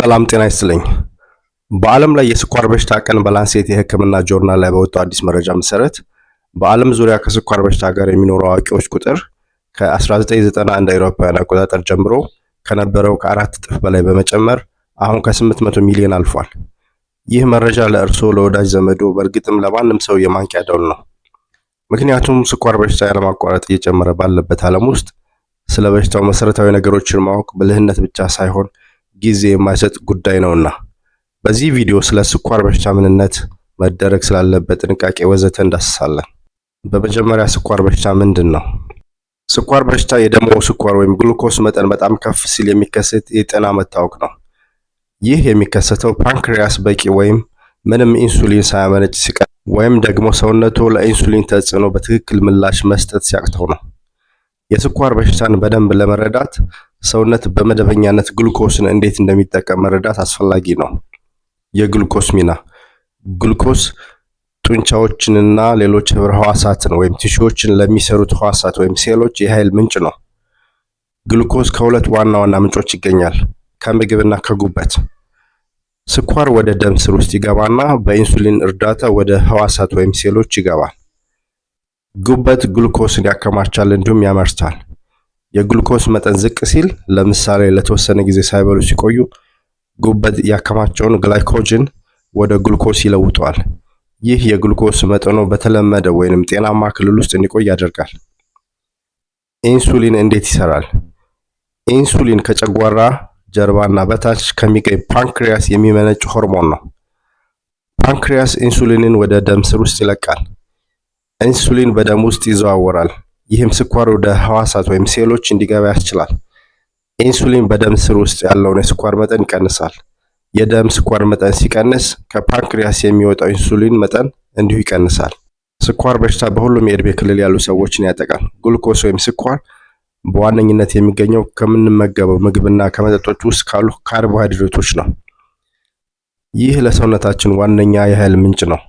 ሰላም ጤና ይስጥልኝ። በዓለም ላይ የስኳር በሽታ ቀን በላንሴት የሕክምና ጆርናል ላይ በወጣው አዲስ መረጃ መሰረት በዓለም ዙሪያ ከስኳር በሽታ ጋር የሚኖሩ አዋቂዎች ቁጥር ከ1990 እንደ አውሮፓውያን አቆጣጠር ጀምሮ ከነበረው ከ4 እጥፍ በላይ በመጨመር አሁን ከ800 ሚሊዮን አልፏል። ይህ መረጃ ለእርስዎ፣ ለወዳጅ ዘመዶ፣ በእርግጥም ለማንም ሰው የማንቂያ ደወል ነው። ምክንያቱም ስኳር በሽታ ያለማቋረጥ እየጨመረ ባለበት ዓለም ውስጥ ስለ በሽታው መሰረታዊ ነገሮችን ማወቅ ብልህነት ብቻ ሳይሆን ጊዜ የማይሰጥ ጉዳይ ነውና። በዚህ ቪዲዮ ስለ ስኳር በሽታ ምንነት፣ መደረግ ስላለበት ጥንቃቄ ወዘተ እንዳስሳለን። በመጀመሪያ ስኳር በሽታ ምንድን ነው? ስኳር በሽታ የደሞ ስኳር ወይም ግሉኮስ መጠን በጣም ከፍ ሲል የሚከሰት የጤና መታወክ ነው። ይህ የሚከሰተው pancreas በቂ ወይም ምንም ኢንሱሊን ሳያመነጭ ሲቀር ወይም ደግሞ ሰውነቱ ለኢንሱሊን ተጽዕኖ በትክክል ምላሽ መስጠት ሲያቅተው ነው። የስኳር በሽታን በደንብ ለመረዳት ሰውነት በመደበኛነት ግሉኮስን እንዴት እንደሚጠቀም መረዳት አስፈላጊ ነው። የግሉኮስ ሚና። ግሉኮስ ጡንቻዎችንና ሌሎች ህብረ ህዋሳትን ወይም tissue ዎችን ለሚሰሩት ህዋሳት ወይም ሴሎች የኃይል ምንጭ ነው። ግሉኮስ ከሁለት ዋና ዋና ምንጮች ይገኛል፣ ከምግብና ከጉበት። ስኳር ወደ ደም ስር ውስጥ ይገባና በኢንሱሊን እርዳታ ወደ ህዋሳት ወይም ሴሎች ይገባል። ጉበት ግሉኮስን ያከማቻል እንዲሁም ያመርታል። የግሉኮስ መጠን ዝቅ ሲል፣ ለምሳሌ ለተወሰነ ጊዜ ሳይበሉ ሲቆዩ፣ ጉበት ያከማቸውን glycogen ወደ ግሉኮስ ይለውጠዋል። ይህ የግሉኮስ መጠኑ በተለመደ ወይንም ጤናማ ክልል ውስጥ እንዲቆይ ያደርጋል። ኢንሱሊን እንዴት ይሰራል? ኢንሱሊን ከጨጓራ ጀርባና በታች ከሚገኝ pancreas የሚመነጭ ሆርሞን ነው። Pancreas ኢንሱሊንን ወደ ደም ስር ውስጥ ይለቃል። ኢንሱሊን በደም ውስጥ ይዘዋወራል። ይህም ስኳር ወደ ህዋሳት ወይም ሴሎች እንዲገባ ያስችላል። ኢንሱሊን በደም ስር ውስጥ ያለውን የስኳር መጠን ይቀንሳል። የደም ስኳር መጠን ሲቀንስ ከ pancreas የሚወጣው ኢንሱሊን መጠን እንዲሁ ይቀንሳል። ስኳር በሽታ በሁሉም የዕድሜ ክልል ያሉ ሰዎችን ያጠቃል። ግሉኮስ ወይም ስኳር በዋነኝነት የሚገኘው ከምንመገበው ምግብና ከመጠጦች ውስጥ ካሉ ካርቦሃይድሬቶች ነው። ይህ ለሰውነታችን ዋነኛ የኃይል ምንጭ ነው።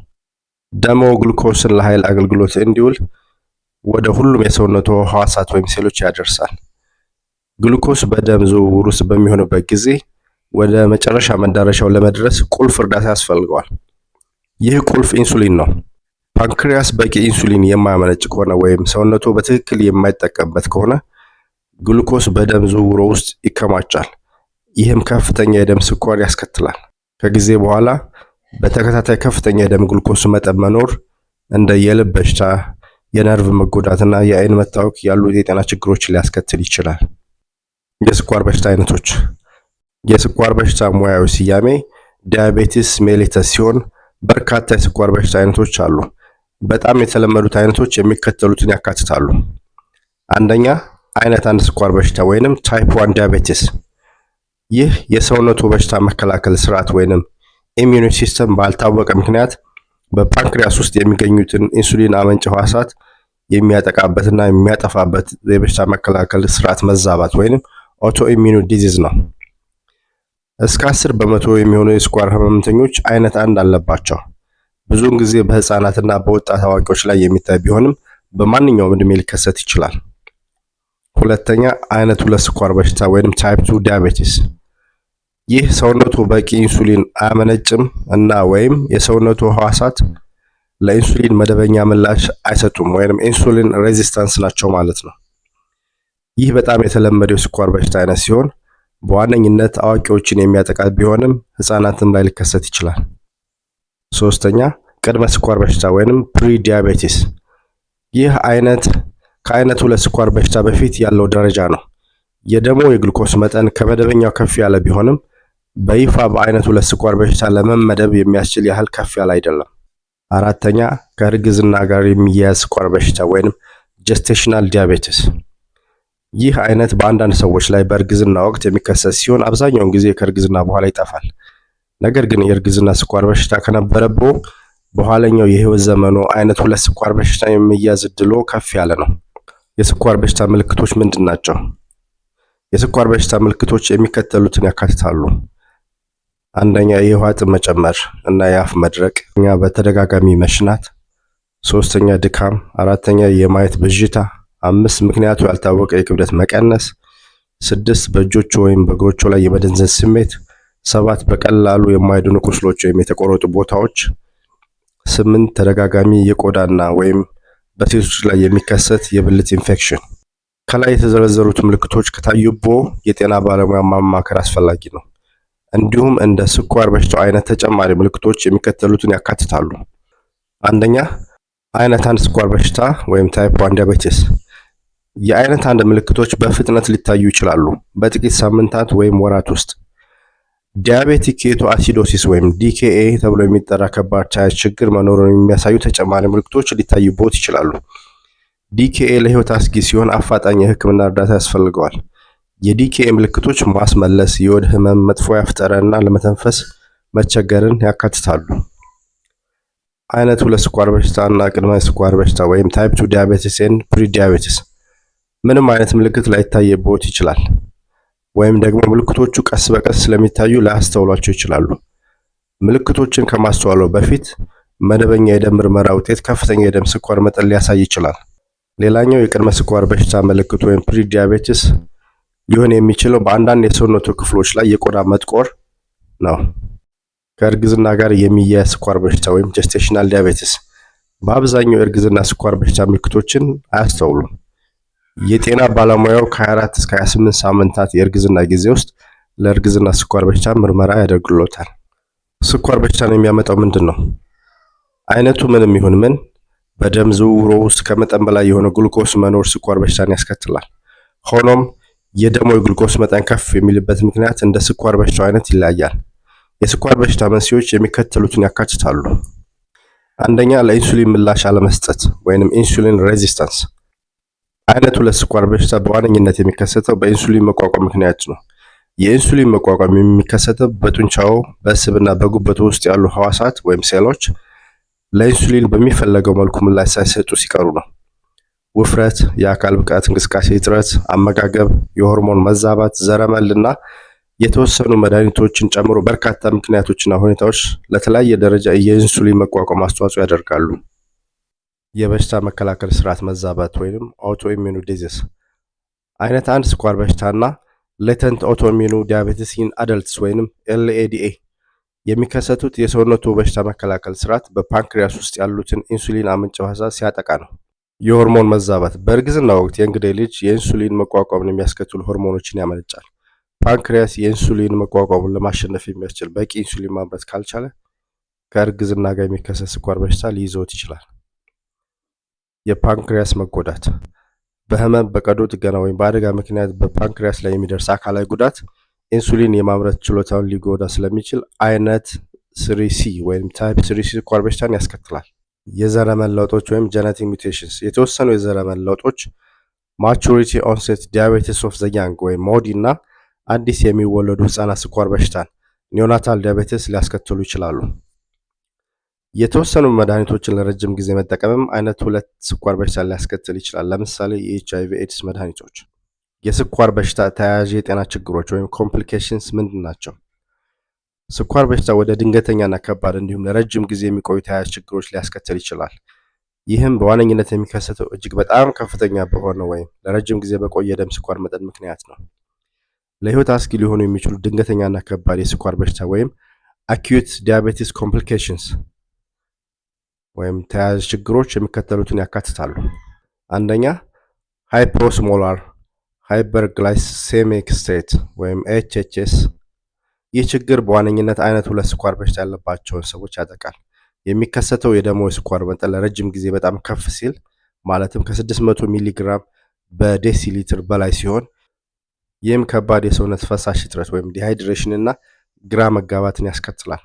ደሞ ግሉኮስን ለኃይል አገልግሎት እንዲውል ወደ ሁሉም የሰውነቱ ህዋሳት ወይም ሴሎች ያደርሳል። ግሉኮስ በደም ዝውውር ውስጥ በሚሆንበት ጊዜ ወደ መጨረሻ መዳረሻው ለመድረስ ቁልፍ እርዳታ ያስፈልገዋል። ይህ ቁልፍ ኢንሱሊን ነው። Pancreas በቂ ኢንሱሊን የማያመነጭ ከሆነ ወይም ሰውነቱ በትክክል የማይጠቀምበት ከሆነ ግሉኮስ በደም ዝውውሩ ውስጥ ይከማቻል። ይህም ከፍተኛ የደም ስኳር ያስከትላል። ከጊዜ በኋላ በተከታታይ ከፍተኛ የደም ግሉኮስ መጠን መኖር እንደ የልብ በሽታ፣ የነርቭ መጎዳትና የአይን መታወክ ያሉ የጤና ችግሮችን ሊያስከትል ይችላል። የስኳር በሽታ አይነቶች። የስኳር በሽታ ሙያዊ ስያሜ diabetes mellitus ሲሆን በርካታ የስኳር በሽታ አይነቶች አሉ። በጣም የተለመዱት አይነቶች የሚከተሉትን ያካትታሉ። አንደኛ፣ አይነት 1 ስኳር በሽታ ወይንም type 1 diabetes። ይህ የሰውነቱ በሽታ መከላከል ስርዓት ወይንም immune system ባልታወቀ ምክንያት በ pancreas ውስጥ የሚገኙትን ኢንሱሊን አመንጭ ህዋሳት የሚያጠቃበትና የሚያጠፋበት የበሽታ መከላከል ስርዓት መዛባት ወይንም autoimmune disease ነው። እስከ 10% የሚሆኑ የስኳር ህመምተኞች አይነት 1 አለባቸው። ብዙውን ጊዜ በህፃናትና በወጣት አዋቂዎች ላይ የሚታይ ቢሆንም በማንኛውም እድሜ ሊከሰት ይችላል። ሁለተኛ፣ አይነት 2 ስኳር በሽታ ወይንም type 2 diabetes። ይህ ሰውነቱ በቂ ኢንሱሊን አያመነጭም እና ወይም የሰውነቱ ህዋሳት ለኢንሱሊን መደበኛ ምላሽ አይሰጡም ወይንም insulin resistance ናቸው ማለት ነው። ይህ በጣም የተለመደው የስኳር በሽታ አይነት ሲሆን በዋነኝነት አዋቂዎችን የሚያጠቃ ቢሆንም ህፃናትም ላይ ሊከሰት ይችላል። ሶስተኛ፣ ቅድመ ስኳር በሽታ ወይንም pre diabetes። ይህ አይነት ከአይነት 2 ስኳር በሽታ በፊት ያለው ደረጃ ነው። የደሞ የግሉኮስ መጠን ከመደበኛው ከፍ ያለ ቢሆንም በይፋ በአይነት 2 ስኳር በሽታ ለመመደብ የሚያስችል ያህል ከፍ ያለ አይደለም። አራተኛ፣ ከእርግዝና ጋር የሚያያዝ ስኳር በሽታ ወይንም gestational diabetes። ይህ አይነት በአንዳንድ ሰዎች ላይ በእርግዝና ወቅት የሚከሰት ሲሆን አብዛኛውን ጊዜ ከእርግዝና በኋላ ይጠፋል። ነገር ግን የእርግዝና ስኳር በሽታ ከነበረብዎ በኋለኛው የህይወት ዘመኑ አይነት 2 ስኳር በሽታ የመያዝ እድሎ ከፍ ያለ ነው። የስኳር በሽታ ምልክቶች ምንድን ናቸው? የስኳር በሽታ ምልክቶች የሚከተሉትን ያካትታሉ። አንደኛ፣ የውሃ ጥም መጨመር እና የአፍ መድረቅ፣ በተደጋጋሚ መሽናት፣ ሶስተኛ ድካም፣ አራተኛ የማየት ብዥታ፣ አምስት ምክንያቱ ያልታወቀ የክብደት መቀነስ፣ ስድስት በእጆቹ ወይም በእግሮቹ ላይ የመደንዘዝ ስሜት፣ ሰባት፣ በቀላሉ የማይድኑ ቁስሎች ወይም የተቆረጡ ቦታዎች። ስምንት፣ ተደጋጋሚ የቆዳና ወይም በሴቶች ላይ የሚከሰት የብልት ኢንፌክሽን። ከላይ የተዘረዘሩት ምልክቶች ከታዩቦ የጤና ባለሙያ ማማከር አስፈላጊ ነው። እንዲሁም እንደ ስኳር በሽታው አይነት ተጨማሪ ምልክቶች የሚከተሉትን ያካትታሉ። አንደኛ፣ አይነት 1 ስኳር በሽታ ወይም type 1 diabetes። የአይነት 1 ምልክቶች በፍጥነት ሊታዩ ይችላሉ፣ በጥቂት ሳምንታት ወይም ወራት ውስጥ። Diabetic ketoacidosis ወይም DKA ተብሎ የሚጠራ ከባድ ተያያዥ ችግር መኖሩን የሚያሳዩ ተጨማሪ ምልክቶች ሊታዩቦት ይችላሉ። DKA ለህይወት አስጊ ሲሆን አፋጣኝ የህክምና እርዳታ ያስፈልገዋል። የ DKA ምልክቶች ማስመለስ፣ የሆድ ህመም፣ መጥፎ የአፍ ጠረንና ለመተንፈስ መቸገርን ያካትታሉ። አይነት 2 ስኳር በሽታ እና ቅድመ ስኳር በሽታ ወይም type 2 diabetes and prediabetes ምንም አይነት ምልክት ላይታይቦት ይችላል፣ ወይም ደግሞ ምልክቶቹ ቀስ በቀስ ስለሚታዩ ላያስተውሏቸው ይችላሉ። ምልክቶችን ከማስተዋሉ በፊት መደበኛ የደም ምርመራ ውጤት ከፍተኛ የደም ስኳር መጠን ሊያሳይ ይችላል። ሌላኛው የቅድመ ስኳር በሽታ ምልክት ወይም prediabetes ሊሆን የሚችለው በአንዳንድ የሰውነቱ ክፍሎች ላይ የቆዳ መጥቆር ነው። ከእርግዝና ጋር የሚያያዝ ስኳር በሽታ ወይም gestational diabetes በአብዛኛው የእርግዝና ስኳር በሽታ ምልክቶችን አያስተውሉም። የጤና ባለሙያው ከ24 እስከ 28 ሳምንታት የእርግዝና ጊዜ ውስጥ ለእርግዝና ስኳር በሽታ ምርመራ ያደርግሎታል። ስኳር በሽታን የሚያመጣው ምንድን ነው? አይነቱ ምንም ይሁን ምን በደም ዝውውሩ ውስጥ ከመጠን በላይ የሆነ ግሉኮስ መኖር ስኳር በሽታን ያስከትላል። ሆኖም የደሞ የግሉኮስ መጠን ከፍ የሚልበት ምክንያት እንደ ስኳር በሽታው አይነት ይለያያል። የስኳር በሽታ መንስኤዎች የሚከተሉትን ያካትታሉ። አንደኛ፣ ለኢንሱሊን ምላሽ አለመስጠት ወይንም insulin resistance። አይነት 2 ስኳር በሽታ በዋነኝነት የሚከሰተው በኢንሱሊን መቋቋም ምክንያት ነው። የኢንሱሊን መቋቋም የሚከሰተው በጡንቻው፣ በስብና በጉበቱ ውስጥ ያሉ ህዋሳት ወይም ሴሎች ለኢንሱሊን በሚፈለገው መልኩ ምላሽ ሳይሰጡ ሲቀሩ ነው። ውፍረት፣ የአካል ብቃት እንቅስቃሴ እጥረት፣ አመጋገብ፣ የሆርሞን መዛባት፣ ዘረመል እና የተወሰኑ መድኃኒቶችን ጨምሮ በርካታ ምክንያቶችና ሁኔታዎች ለተለያየ ደረጃ የኢንሱሊን መቋቋም አስተዋጽኦ ያደርጋሉ። የበሽታ መከላከል ስርዓት መዛባት ወይም autoimmune disease። አይነት 1 ስኳር በሽታና latent autoimmune diabetes in adults ወይንም LADA የሚከሰቱት የሰውነቱ በሽታ መከላከል ስርዓት በ pancreas ውስጥ ያሉትን ኢንሱሊን አመንጭ ህዋሳት ሲያጠቃ ነው። የሆርሞን መዛባት። በእርግዝና ወቅት የእንግዴ ልጅ የኢንሱሊን መቋቋምን የሚያስከትሉ ሆርሞኖችን ያመነጫል። Pancreas የኢንሱሊን መቋቋሙን ለማሸነፍ የሚያስችል በቂ ኢንሱሊን ማምረት ካልቻለ ከእርግዝና ጋር የሚከሰት ስኳር በሽታ ሊይዘዎት ይችላል። የ pancreas መጎዳት። በህመም፣ በቀዶ ጥገና ወይም በአደጋ ምክንያት በ pancreas ላይ የሚደርስ አካላዊ ጉዳት ኢንሱሊን የማምረት ችሎታውን ሊጎዳ ስለሚችል አይነት 3C ወይም type 3C ስኳር በሽታን ያስከትላል። የዘረመል ለውጦች ወይም genetic mutations። የተወሰኑ የዘረመል ለውጦች maturity onset diabetes of the young ወይም MODY እና አዲስ የሚወለዱ ህጻናት ስኳር በሽታን neonatal diabetes ሊያስከትሉ ይችላሉ። የተወሰኑ መድኃኒቶችን ለረጅም ጊዜ መጠቀምም አይነት 2 ስኳር በሽታን ሊያስከትል ይችላል። ለምሳሌ የኤች አይቪ ኤድስ መድኃኒቶች። የስኳር በሽታ ተያያዥ የጤና ችግሮች ወይም complications ምንድን ናቸው? ስኳር በሽታ ወደ ድንገተኛና ከባድ እንዲሁም ለረጅም ጊዜ የሚቆዩ ተያያዥ ችግሮች ሊያስከትል ይችላል። ይህም በዋነኝነት የሚከሰተው እጅግ በጣም ከፍተኛ በሆነ ወይም ለረጅም ጊዜ በቆየ የደም ስኳር መጠን ምክንያት ነው። ለህይወት አስጊ ሊሆኑ የሚችሉ ድንገተኛና ከባድ የስኳር በሽታ ወይም acute diabetes complications ወይም ተያያዥ ችግሮች የሚከተሉትን ያካትታሉ። አንደኛ፣ hyperosmolar hyperglycemic state ወይም HHS። ይህ ችግር በዋነኝነት አይነት 2 ስኳር በሽታ ያለባቸውን ሰዎች ያጠቃል። የሚከሰተው የደሞ የስኳር መጠን ለረጅም ጊዜ በጣም ከፍ ሲል፣ ማለትም ከ600 ሚሊግራም በዴሲሊትር በላይ ሲሆን፣ ይህም ከባድ የሰውነት ፈሳሽ እጥረት ወይም dehydration እና ግራ መጋባትን ያስከትላል።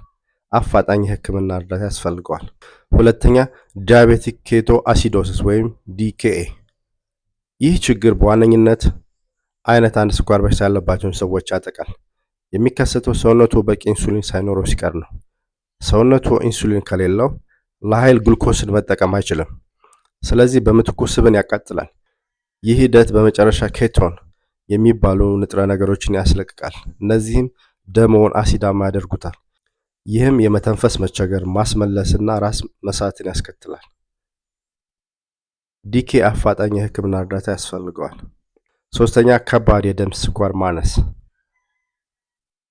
አፋጣኝ የሕክምና እርዳታ ያስፈልገዋል። ሁለተኛ፣ diabetic ketoacidosis ወይም DKA። ይህ ችግር በዋነኝነት አይነት 1 ስኳር በሽታ ያለባቸውን ሰዎች ያጠቃል። የሚከሰተው ሰውነቱ በቂ ኢንሱሊን ሳይኖረው ሲቀር ነው። ሰውነቱ ኢንሱሊን ከሌለው ለኃይል ግሉኮስን መጠቀም አይችልም። ስለዚህ በምትኩ ስብን ያቃጥላል። ይህ ሂደት በመጨረሻ ketone የሚባሉ ንጥረ ነገሮችን ያስለቅቃል። እነዚህም ደምዎን አሲዳማ ያደርጉታል። ይህም የመተንፈስ መቸገር፣ ማስመለስና ራስ መሳትን ያስከትላል። DKA አፋጣኝ የሕክምና እርዳታ ያስፈልገዋል። ሶስተኛ፣ ከባድ የደም ስኳር ማነስ።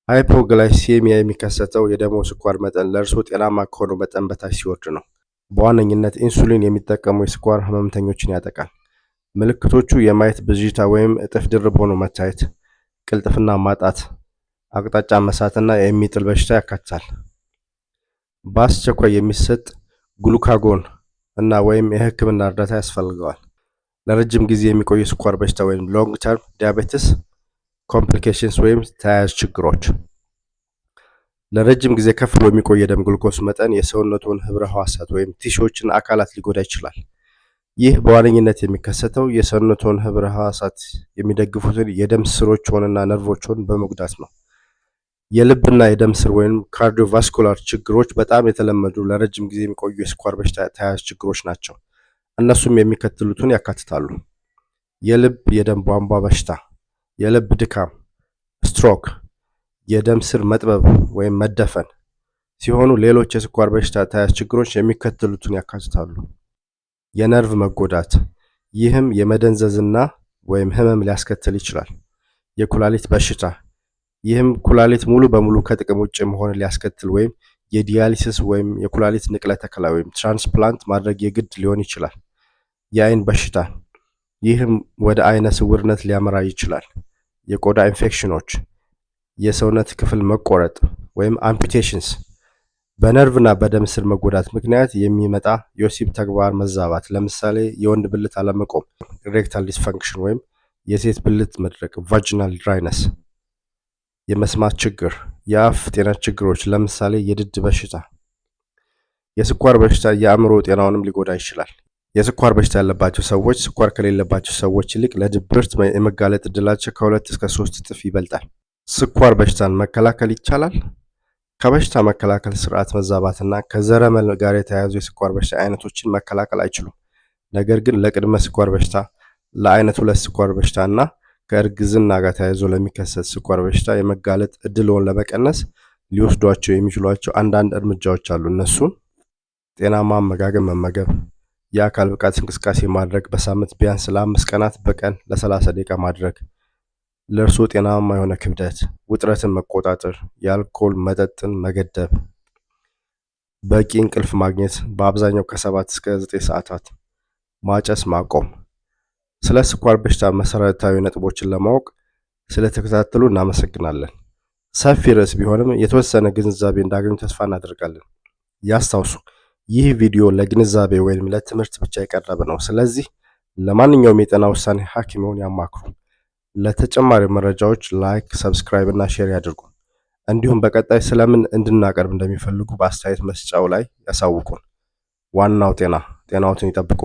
Hypoglycemia የሚከሰተው የደሞ ስኳር መጠን ለእርስዎ ጤናማ ከሆነው መጠን በታች ሲወርድ ነው። በዋነኝነት ኢንሱሊን የሚጠቀሙ የስኳር ህመምተኞችን ያጠቃል። ምልክቶቹ የማየት ብዥታ ወይም እጥፍ ድርብ ሆኖ መታየት፣ ቅልጥፍና ማጣት፣ አቅጣጫ መሳትና የሚጥል በሽታ ያካትታል። በአስቸኳይ የሚሰጥ glucagon እና ወይም የህክምና እርዳታ ያስፈልገዋል። ለረጅም ጊዜ የሚቆይ የስኳር በሽታ ወይም long term diabetes complications ወይም ተያያዥ ችግሮች። ለረጅም ጊዜ ከፍ ብሎ የሚቆይ የደም ግሉኮስ መጠን የሰውነቱን ህብረ ህዋሳት ወይም tissue ዎችን አካላት ሊጎዳ ይችላል። ይህ በዋነኝነት የሚከሰተው የሰውነቱን ህብረ ህዋሳት የሚደግፉትን የደም ስሮችንና ነርቮችን በመጉዳት ነው። የልብና የደም ስር ወይም cardiovascular ችግሮች በጣም የተለመዱ ለረጅም ጊዜ የሚቆዩ የስኳር በሽታ ተያያዥ ችግሮች ናቸው። እነሱም የሚከተሉትን ያካትታሉ። የልብ የደም ቧንቧ በሽታ፣ የልብ ድካም፣ ስትሮክ፣ የደም ስር መጥበብ ወይም መደፈን ሲሆኑ ሌሎች የስኳር በሽታ ተያያዥ ችግሮች የሚከተሉትን ያካትታሉ። የነርቭ መጎዳት፣ ይህም የመደንዘዝና ወይም ህመም ሊያስከትል ይችላል። የኩላሊት በሽታ፣ ይህም ኩላሊት ሙሉ በሙሉ ከጥቅም ውጭ መሆን ሊያስከትል ወይም የ dialysis ወይም የኩላሊት ንቅለ ተከላ ወይም transplant ማድረግ የግድ ሊሆን ይችላል። የአይን በሽታ፣ ይህም ወደ አይነ ስውርነት ሊያመራ ይችላል። የቆዳ ኢንፌክሽኖች፣ የሰውነት ክፍል መቆረጥ ወይም amputations፣ በነርቭና በደም ስር መጎዳት ምክንያት የሚመጣ የወሲብ ተግባር መዛባት፣ ለምሳሌ የወንድ ብልት አለመቆም erectile dysfunction ወይም የሴት ብልት መድረቅ vaginal dryness፣ የመስማት ችግር፣ የአፍ ጤና ችግሮች ለምሳሌ የድድ በሽታ። የስኳር በሽታ የአእምሮ ጤናውንም ሊጎዳ ይችላል። የስኳር በሽታ ያለባቸው ሰዎች ስኳር ከሌለባቸው ሰዎች ይልቅ ለድብርት የመጋለጥ እድላቸው ከ2 እስከ 3 እጥፍ ይበልጣል። ስኳር በሽታን መከላከል ይቻላል? ከበሽታ መከላከል ስርዓት መዛባትና ከዘረመል ጋር የተያያዙ የስኳር በሽታ አይነቶችን መከላከል አይችሉም። ነገር ግን ለቅድመ ስኳር በሽታ፣ ለአይነት 2 ስኳር በሽታ እና ከእርግዝና ጋር ተያይዞ ለሚከሰት ስኳር በሽታ የመጋለጥ እድልዎን ለመቀነስ ሊወስዷቸው የሚችሏቸው አንዳንድ እርምጃዎች አሉ። እነሱም ጤናማ አመጋገብ መመገብ፣ የአካል ብቃት እንቅስቃሴ ማድረግ፣ በሳምንት ቢያንስ ለ5 ቀናት በቀን ለ30 ደቂቃ ማድረግ፣ ለእርስዎ ጤናማ የሆነ ክብደት፣ ውጥረትን መቆጣጠር፣ የአልኮል መጠጥን መገደብ፣ በቂ እንቅልፍ ማግኘት በአብዛኛው ከ7 እስከ 9 ሰዓታት፣ ማጨስ ማቆም። ስለ ስኳር በሽታ መሰረታዊ ነጥቦችን ለማወቅ ስለተከታተሉ እናመሰግናለን። ሰፊ ርዕስ ቢሆንም የተወሰነ ግንዛቤ እንዳገኙ ተስፋ እናደርጋለን። ያስታውሱ፣ ይህ ቪዲዮ ለግንዛቤ ወይም ለትምህርት ብቻ የቀረበ ነው። ስለዚህ ለማንኛውም የጤና ውሳኔ ሐኪምዎን ያማክሩ። ለተጨማሪ መረጃዎች like፣ subscribe እና share ያድርጉ። እንዲሁም በቀጣይ ስለምን እንድናቀርብ እንደሚፈልጉ በአስተያየት መስጫው ላይ ያሳውቁን። ዋናው ጤና፣ ጤናዎትን ይጠብቁ።